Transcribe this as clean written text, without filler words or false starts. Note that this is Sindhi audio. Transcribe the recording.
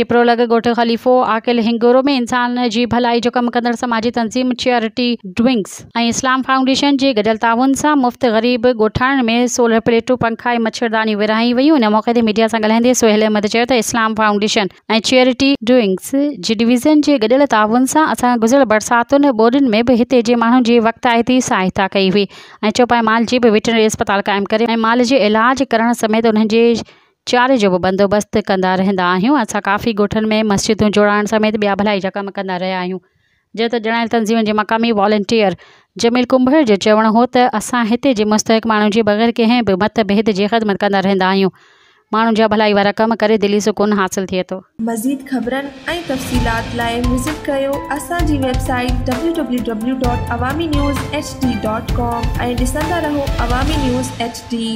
کپرو لڳ ڳوٺ خليفو عاقل هنگورو ۾ انسان جي ڀلائي جو ڪم ڪندڙ سماجي تنظيم چيئرٽي ڊوئنگس ۽ اسلام فائونڊيشن جي گڏيل تعاون سان مفت غريب ڳوٺاڻن ۾ سولر پليٽون، پنکا ۽ مڇردانيون ورهايون ويون. ان موقعي تي ميڊيا سان ڳالهائيندي سهيل احمد چيو ته اسلام فائونڊيشن ۽ چيئرٽي ڊوئنگس جي ڊويزن جي گڏيل تعاون سان اسان گذريل برساتن ٻوڏن ۾ به هتي جي ماڻهن جي وقتائتي سهائتا ڪئي هئي ۽ چوپائي مال جي به وٽرنري اسپتال قائم ڪري ۽ مال جي علاج ڪرڻ سميت انهن جي چاري جو به بندوبست ڪندا رهندا آهيون اسان ڪافي ڳوٺن ۾ مسجدون جوڙائڻ سميت ٻيا ڀلائي جا ڪم ڪندا رهيا آهيون جئين ته ڄاڻايل تنظيمن جي مقامي والنٽيئر جميل ڪنڀر جو چوڻ هو ته اسان هتي جي مستحق ماڻهن جي بغير ڪنهن به مت ڀيد جي خدمت ڪندا رهندا آهيون ماڻهن جا ڀلائي وارا ڪم ڪري دلي سڪون حاصل ٿئي ٿو. مزيد خبرن ۽ تفصيلات لاء وزٽ ڪريو اسان جي website W W W dot Awami news H D dot com ۽ ڏسندا رهو عوامي نيوز ايڇ ڊي.